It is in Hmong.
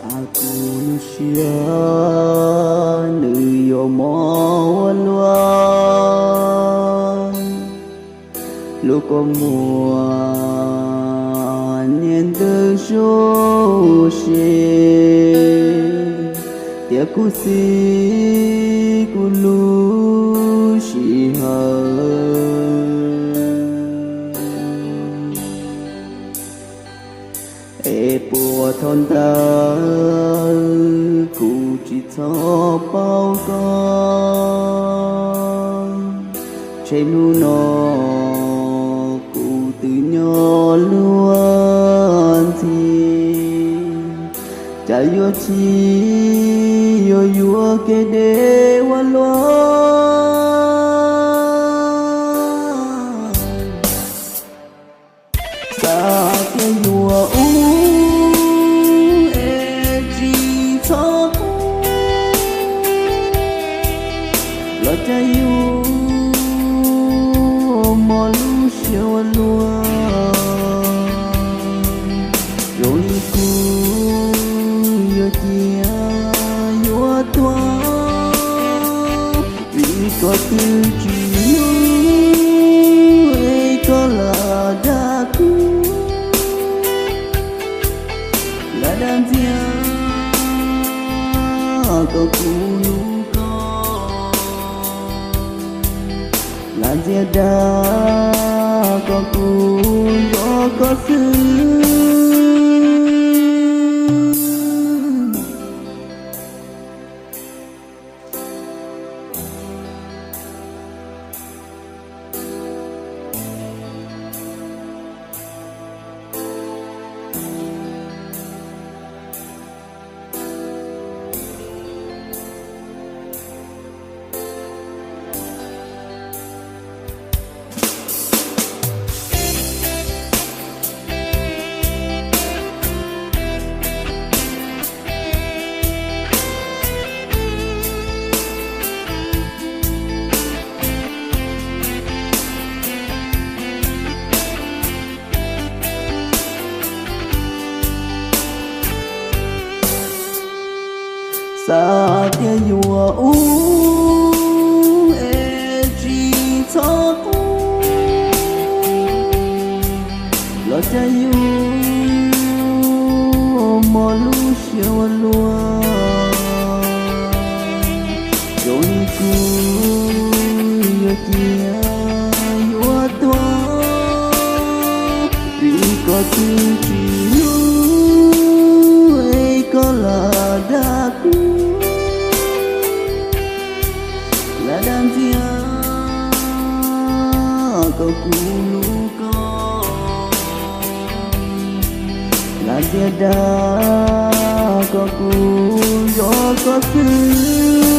Kuv lub siab nws yuav mob ua luaj, lub kua muag niag ntws zoo siab, tiam kuv xib kuv lub sij hawm. Es puas thaum ntawd kuv tsis txhob paub koj, tsheej hnub no kuv twb nyob luag ntxhi, cas yuav tsis yuav yuav kev deb ua luaj. Xav tias yuav ub es tsis txhob ub, los cas yuav mob lub siab ua luaj. Zoo li kuv yuav cia yuav tuag, vim koj twb tsis hlub es koj lam dag kuv, lam dag ntxias kom kuv hlub koj, lam ntxias dag kom kuv nco koj xwb. Xav tias yuav ub es tsis txhob ub, los cas yuav mob lub siab ua luaj. Zoo li kuv yuav cia yuav tuag, vim koj twb tsis hlub es koj lam dag kuv, lam dag ntxias kom kuv hlub koj, lam ntxias dag kom kuv nco koj xwb.